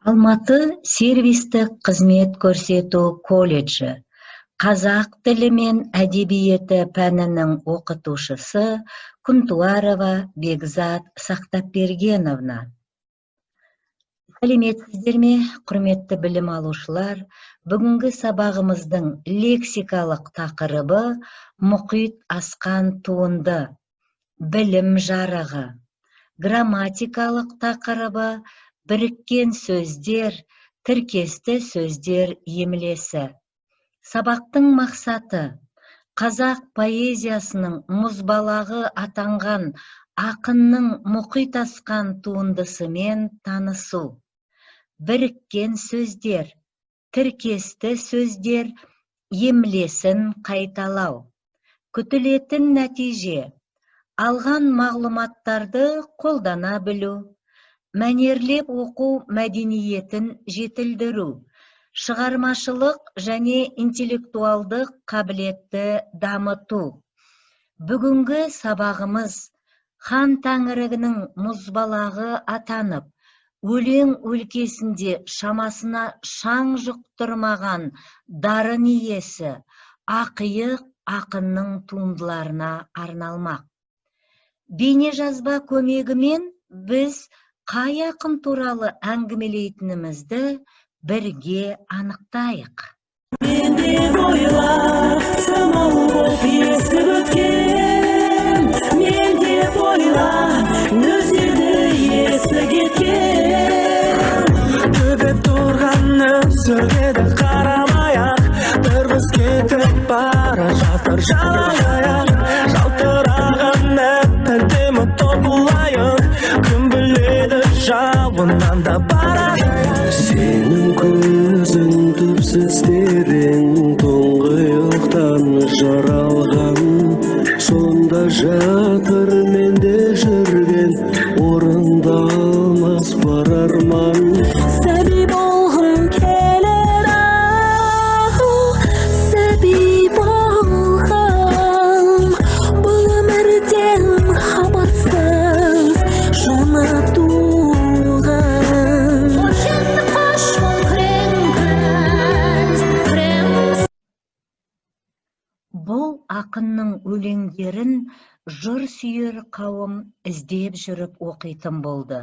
Алматы сервистік қызмет көрсету колледжі, қазақ тілі мен әдебиеті пәнінің оқытушысы Күнтуарова Бекзат Сақтапбергеновна. Сәлеметсіздер ме, құрметті білім алушылар! Бүгінгі сабағымыздың лексикалық тақырыбы: мұхит асқан туынды, білім жарығы. Грамматикалық тақырыбы: біріккен сөздер, тіркесті сөздер емлесі. Сабақтың мақсаты: қазақ поэзиясының мұзбалағы атанған ақынның мұхит асқан туындысымен танысу, біріккен сөздер, тіркесті сөздер емлесін қайталау. Күтілетін нәтиже: алған мағлұматтарды қолдана білу, мәнерлеп оқу мәдениетін жетілдіру, шығармашылық және интеллектуалдық қабілетті дамыту. Бүгінгі сабағымыз хан тәңірінің мұзбалағы атанып, өлең өлкесінде шамасына шаң жұқтырмаған дарын иесі ақиық ақынның туындыларына арналмақ. Бейнежазба көмегімен біз қай ақын туралы әңгімелейтінімізді бірге анықтайық. Мен деп ойла, самал боп есіп өткен. Мен деп ойла, нөсерді есі кеткен. Төбет тұрған нөсерге де қарамай ақ, бір қыз кетіп бара жатыр жалаң аяқ. Жалтыраған әп әдемі тобылайын, кім біледі, жауыннан да барады. Сенің көзің түпсіз терең тұңғиықтан жаралған. Сонда жатыр менде жүрген орындалмас бар арман. Сәби болғым келеді, сәби болғым, бұл өмірден хабарсыз жаңа туған. Қош бол, күрең күз, күрең. Бұл ақынның өлеңдерін жыр сүйер қауым іздеп жүріп оқитын болды.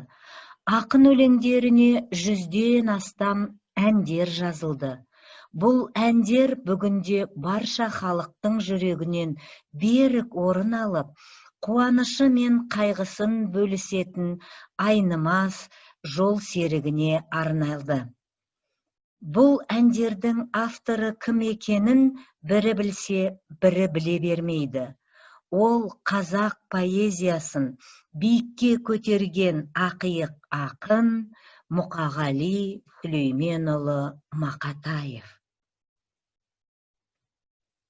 Ақын өлеңдеріне 100-ден астам әндер жазылды. Бұл әндер бүгінде барша халықтың жүрегінен берік орын алып, қуанышы мен қайғысын бөлісетін айнымас жол серігіне арналды. Бұл әндердің авторы кім екенін бірі білсе, бірі біле бермейді. Ол қазақ поэзиясын биікке көтерген ақиық ақын Мұқағали Сүлейменұлы Мақатаев.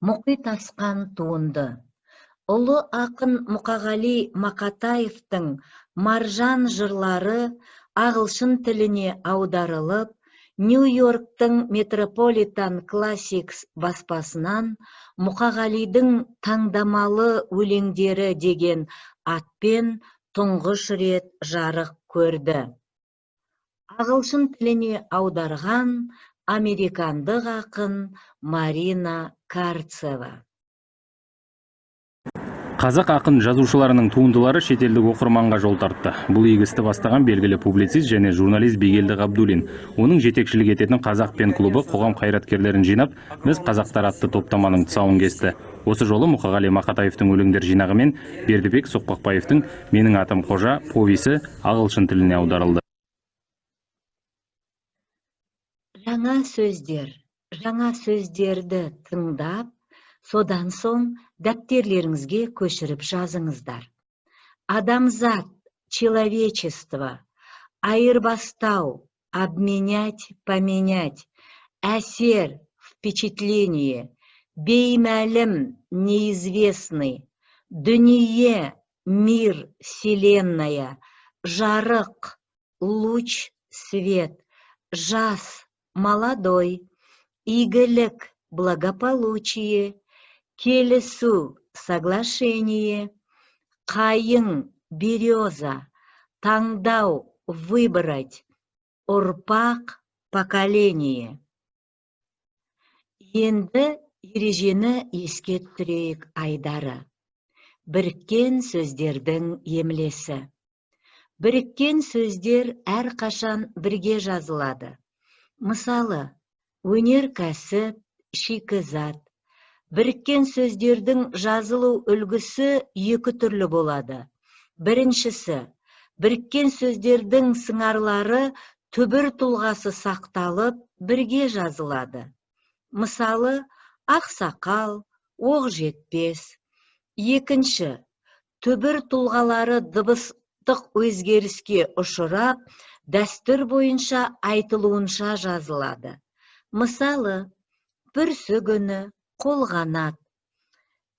Мұхит асқан туынды. Ұлы ақын Мұқағали Мақатаевтың «Маржан» жырлары ағылшын тіліне аударылып, Нью-Йорктың Метрополитен Classics баспасынан «Мұқағалидың таңдамалы өлеңдері» деген атпен тұңғыш рет жарық көрді. Ағылшын тіліне аударған американдық ақын Марина Карцева. Қазақ ақын жазушыларының туындылары шетелдік оқырманға жол тартты. Бұл игі істі бастаған белгілі публицист және журналист Бигелді Ғабдуллин. Оның жетекшілік ететін «Қазақ пен» клубы қоғам қайраткерлерін жинап, «Біз қазақтар» атты топтаманың тұсауын кесті. Осы жолы Мұқағали Мақатаевтың өлеңдер жинағы мен Бердібек Соқпақбаевтың «Менің атым Қожа» повесі ағылшын тіліне аударылды. Жаңа сөздер. Жаңа сөздерді тыңдап, содан соң дәптерлеріңізге көшіріп жазыңыздар. Адамзат, человечество, айырбастау, обменять, поменять, әсер, впечатление, беймәлім, неизвестный, дүние, мир, вселенная, жарық, луч, свет, жас, молодой, игілік, благополучие, келісу, соглашение, қайың, береза, таңдау, выбрать. Ұрпақ, поколение. Енді ережені еске түсірейік. Айдары. Біріккен сөздердің емлесі. Біріккен сөздер әрқашан бірге жазылады. Мысалы, өнеркәсіп, шикізат. Біріккен сөздердің жазылу үлгісі екі түрлі болады. Біріншісі, біріккен сөздердің сыңарлары түбір тұлғасы сақталып, бірге жазылады. Мысалы, ақсақал, оқ жетпес. Екінші, түбір тұлғалары дыбыстық өзгеріске ұшырап, дәстүр бойынша айтылуынша жазылады. Мысалы, бүрсігүні, қолғанат.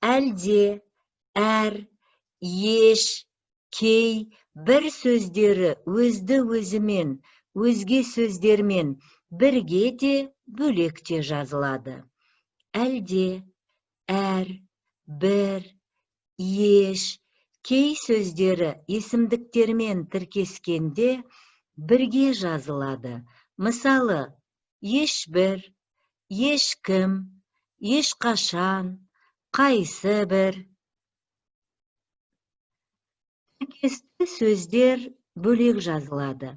Әлде, әр, еш, кей, бір сөздері өзді өзімен, өзге сөздермен бірге де, бөлек те жазылады. Әлде, әр, бір, еш, кей сөздері есімдіктермен тіркескенде бірге жазылады. Мысалы, ешбір, ешкім, ешқашан, қайсы бір. Тіркесті сөздер бөлек жазылады.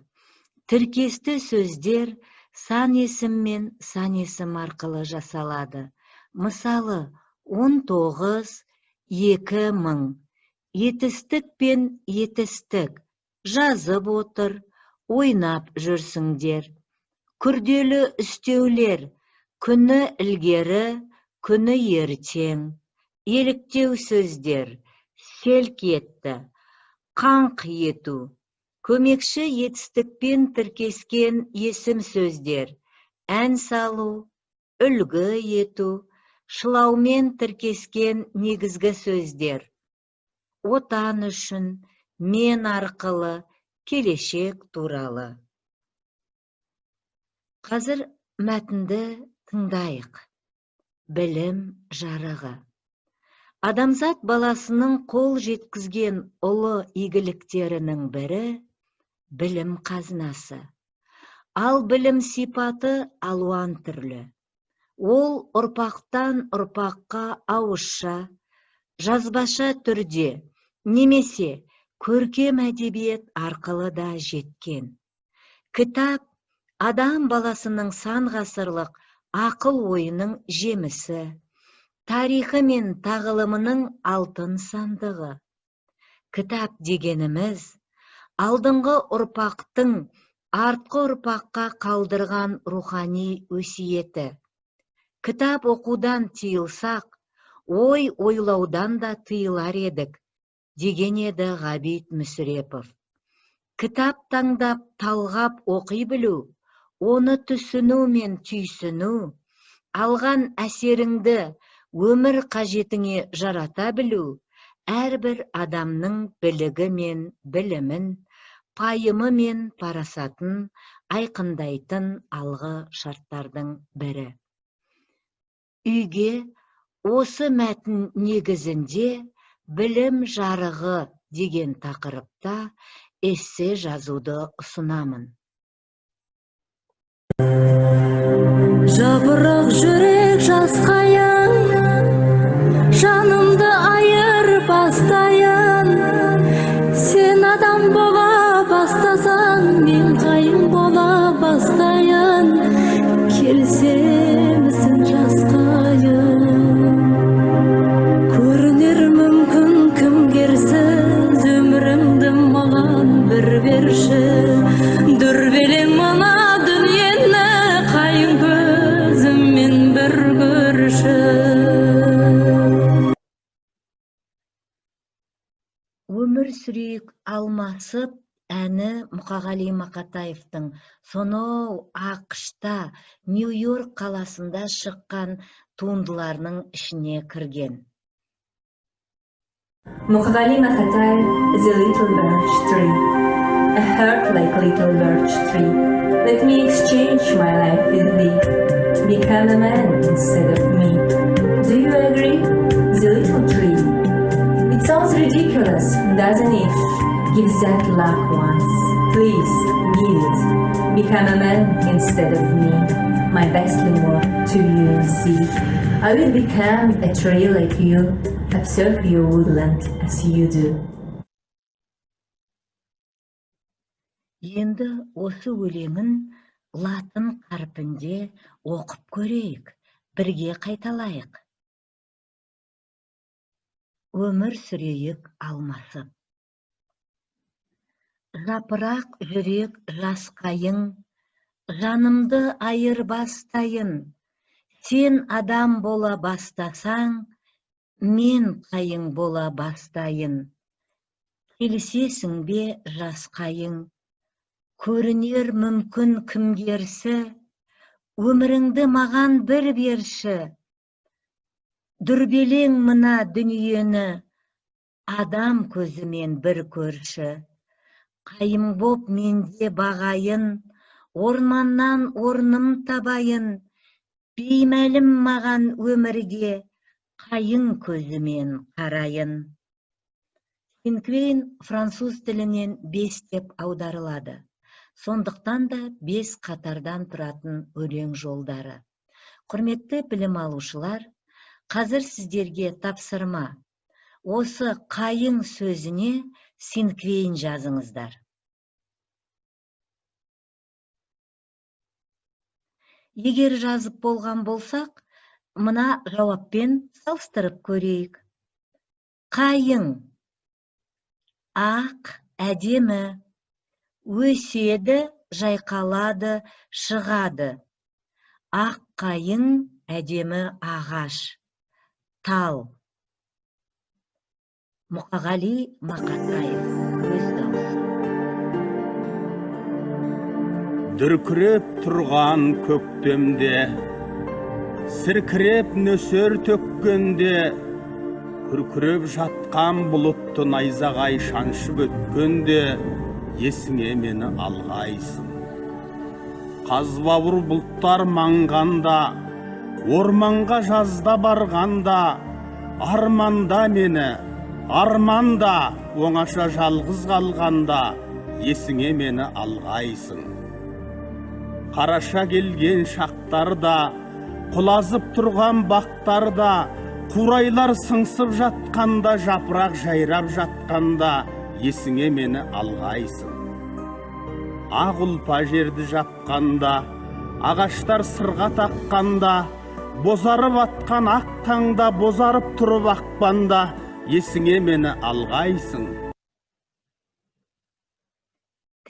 Тіркесті сөздер сан есім мен сан есім арқылы жасалады. Мысалы, 19, 2000. Етістік пен етістік. Жазып отыр, ойнап жүрсіңдер. Күрделі үстеулер. Күні ілгері, күні ертең. Еліктеу сөздер. Селк етті. Қаңқ ету. Көмекші етістікпен тіркескен есім сөздер. Ән салу, үлгі ету, шылаумен тіркескен негізгі сөздер. Отан үшін, мен арқылы, келешек туралы. Қазір мәтінді тыңдайық. Білім жарығы. Адамзат баласының қол жеткізген ұлы игіліктерінің бірі білім қазынасы. Ал білім сипаты алуан түрлі. Ол ұрпақтан ұрпаққа ауызша, жазбаша түрде немесе көркем әдебиет арқылы да жеткен. Кітап адам баласының сан ғасырлық ақыл ойының жемісі, тарихы мен тағылымының алтын сандығы. Кітап дегеніміз алдыңғы ұрпақтың артқы ұрпаққа қалдырған рухани өсиеті. Кітап оқудан тыйылсақ, ой ойлаудан да тыйылар едік, деген еді Ғабит Мүсірепов. Кітап таңдап, талғап оқи білу, оны түсіну мен түйсіну, алған әсеріңді өмір қажетіңе жарата білу, әрбір адамның білігі мен білімін, пайымы мен парасатын айқындайтын алғы шарттардың бірі. Үйге осы мәтін негізінде білім жарығы деген тақырыпта эссе жазуды ұсынамын. Жапырақ жүрек жас қайың, жанымды айырып бастайын. Сен адам бола бастасаң, мен қайың бола бастайын. Келісемісің жас қайың? Көрінер мүмкін кімгерсіз, өміріңді маған бір берші. Дүрбелең мына дүниені қайың көзіммен бір көрші. Өмір сүрейік алмасып әні Мұқағали Мақатаевтың сонау АҚШ-та, Нью-Йорк қаласында шыққан туындыларының ішіне кірген. Muqagali Maqataev is a little birch tree, a heart like little birch tree. Let me exchange my life with thee, become a man instead of me. Do you agree? The little tree. It sounds ridiculous, doesn't it? Give that luck once, please. Please give it. Become a man instead of me. My best lemur to you and see. I will become a tree like you, observe your woodland as you do. Енді осы өлеңін латын қарпінде оқып көрейік, бірге қайталайық. Өмір сүрейік алмасып. Жапырақ жүрек жас қайың, жанымды айырбастайын. Сен адам бола бастасаң, мен қайың бола бастайын. Келісесің бе, жас қайың? Көрінер мүмкін кімгерсі, өміріңді маған бір берші. Дүрбелең мына дүниені, адам көзімен бір көрші. Қайың боп менде бағайын, орманнан орным табайын. Беймәлім маған өмірге, қайың көзімен қарайын. Синквейн француз тілінен 5 деп аударылады. Сондықтан да 5 қатардан тұратын өлең жолдары. Құрметті білім алушылар, қазір сіздерге тапсырма. Осы қайың сөзіне синквейн жазыңыздар. Егер жазып болған болсақ, мына жауаппен салыстырып көрейік. Қайың ақ, әдемі, өседі, жайқалады, шығады. Ақ қайың әдемі ағаш, тал. Мұқағали Мақатаев, өз дауысы. Дүркіреп тұрған көктемде, сіркіреп нөсер төккенде, күркіреп жатқан бұлытты найзағай шаншып өткенде, есіңе мені алғайсың. Қазбауыр бұлттар маңғанда, орманға жазда барғанда, арманда мені, арманда, оңаша жалғыз қалғанда, есіңе мені алғайсың. Қараша келген шақтарда, құлазып тұрған бақтарда, қурайлар сыңсып жатқанда, жапырақ жайрап жатқанда, есіңе мені алғайсың. Ақ ұлпа жерді жапқанда, ағаштар сырға таққанда, бозарып атқан ақ таңда, бозарып тұрып ақпанда, есіңе мені алғайсың.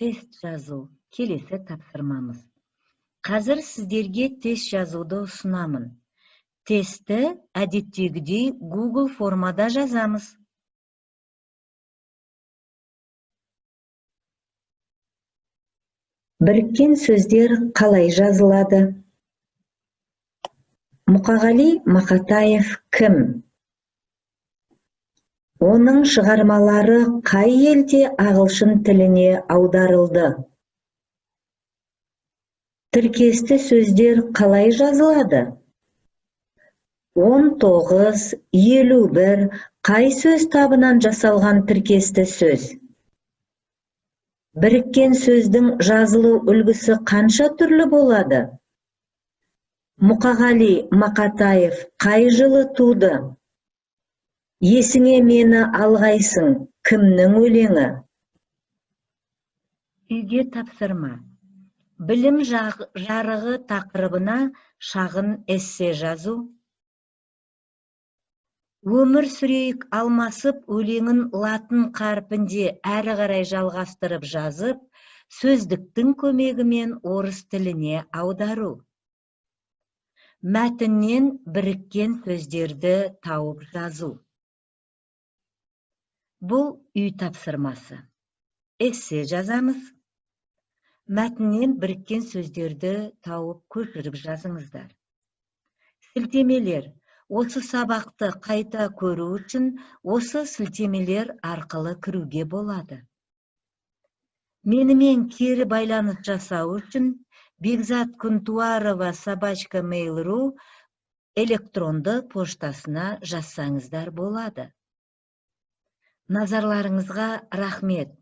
Тест жазу келесі тапсырмамыз. Қазір сіздерге тест жазуды ұсынамын. Тестті әдеттегідей Google формада жазамыз. Біріккен сөздер қалай жазылады? Мұқағали Мақатаев кім? Оның шығармалары қай елде ағылшын тіліне аударылды? Тіркесті сөздер қалай жазылады? 19, 51 қай сөз табынан жасалған тіркесті сөз? Біріккен сөздің жазылу үлгісі қанша түрлі болады? Мұқағали Мақатаев қай жылы туды? Есіңе мені алғайсың, кімнің өлеңі? Үйге тапсырма. Білім жарығы тақырыбына шағын эссе жазу. Өмір сүрейік алмасып өлеңін латын қарпінде әрі қарай жалғастырып жазып, сөздіктің көмегімен орыс тіліне аудару. Мәтіннен біріккен сөздерді тауып жазу. Бұл үй тапсырмасы. Эссе жазамыз. Мәтіннен біріккен сөздерді тауып көшіріп жазыңыздар. Сілтемелер. Осы сабақты қайта көру үшін осы сілтемелер арқылы кіруге болады. Менімен кері байланыс жасау үшін Бекзат Күнтуарова @mail.ru электронды поштасына жазсаңыздар болады. Назарларыңызға рахмет.